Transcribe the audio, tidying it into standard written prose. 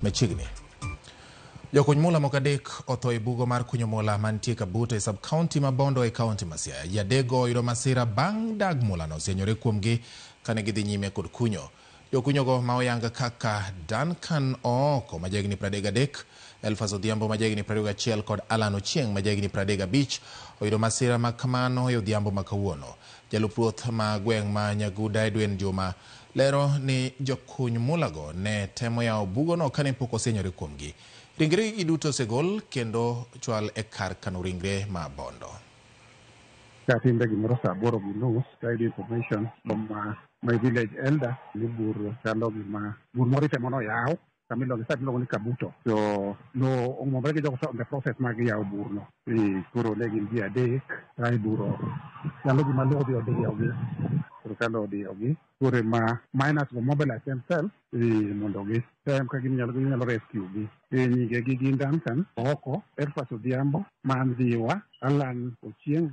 Machiegni. Jokuny mula moko adek otho e bugo mar kunyo mula mantie Kabuto e sub county ma Bondo e kaunti ma Siaya. Ji adekgo oyudo masira bang' dag mulano osienyore kuomgi kane gidhi nyime kod kunyo. Jokunyogo ma oyang kaka Duncan Ooko ma jahigni 33, Elphas Odhiambo ma jahigni 21 kod Alan Ochieng' ma jahigni 35 oyudo masira ma kamano e odhiambo ma kawuono. Jalup ruoth ma gweng' ma Nyaguda Edwin Juma lero ni jokuny mulago ne temo yawo bugono kane pok osienyore kuomgi. Ringregi duto osegol kendo chwal e kar kano ringre ma Bondo. Katimre gimoro saa aboro gi nus tayudo information from my village elder ni bur chalo gima bur moro itemo noyaw kama iluongo site miluongo ni Kabuto. To no omwomre gi jogo on the process mag yawo burno. Koro ne gin ji adek kae bur chalo gima lowo odhi odiyogi. Koro ka lowo odiyogi koro ema miners go mobilize themselves mondo gitem ka ginyalo rescue gi. Nyinge gi gin Duncan Ooko, Elphas Odhiambo, Man Dhiwa, Alan Ochieng.